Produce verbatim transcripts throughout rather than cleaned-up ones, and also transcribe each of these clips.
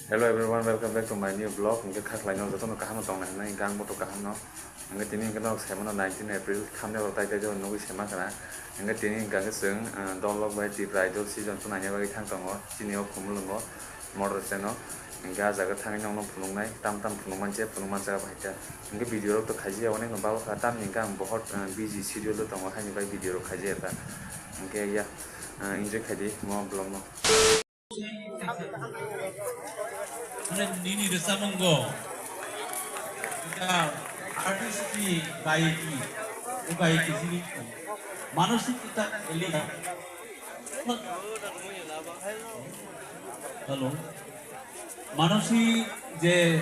Hello everyone, welcome back to my new vlog. Hingke kha khlaino jotono kaham tongna hinwi, hingke ang boto kaham no. Hingke tini hingke norok saimano nineteen April, thumbnail rok tai tai jora nugwi sema khana. Hingke tini hingka khe chwng, ah, dolok bai Tipra Idol season two naina bagwi thang tongo, chini o Khumulwngo, Motor Stand o. Hingke ah jaga thangwi nokno phunuknai, tam tam phunukman je, phunukman jaga bai kha. Hingke video rok to khaijaya, onek no babo kha, tamni hingke ang bohot, ah, busy schedule o tongo, haini bai video rok khaijaya kha. Hingke ya, ah, enjoy khaidi mo vlog no. Mane nini rwchapmung bo. Ita artist ni gayeki, o gayeki sini. Manusi kita Elia. Hello. Manusi je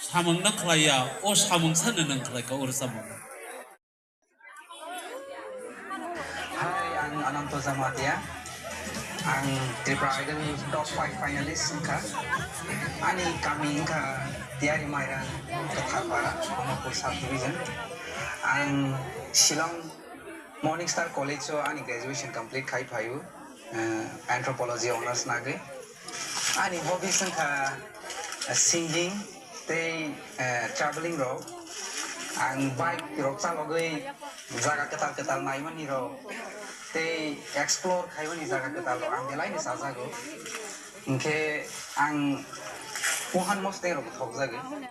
samung na khlaiya, o samung sana nang khlaika o rwchapmung. Hai, ang Ananto Jamatia. Ang Tripura Idol top five finalist wngkha. Ani kami wngkha Tiari Mairang, Katharpara, Amarpur Sub Division. Ang Shillong Morning Star College o ani graduation complete khai phaio. eh, Anthropology honours nagwi. Ani hobbies wngkha, eh, singing tei, eh, traveling rok. Ang bike rok chalogwi jaga kwtal kwtal naimani rok tei explore khaimani jaga kwtal rok ang belaino chajago. Hinkhe ang Mohan Mosteng rok thokjagwi.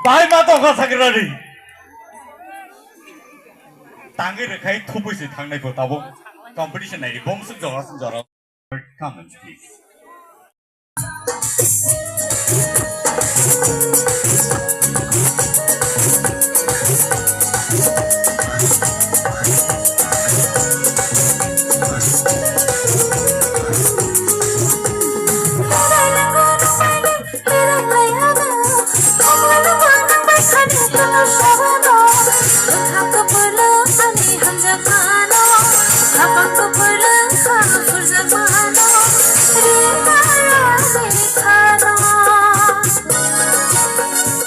Bai ma tongkha sakrari. Tangwi rwkhai thubui se thangnai bo tabuk competition naidi bong suk jora suk jora. Come on, please.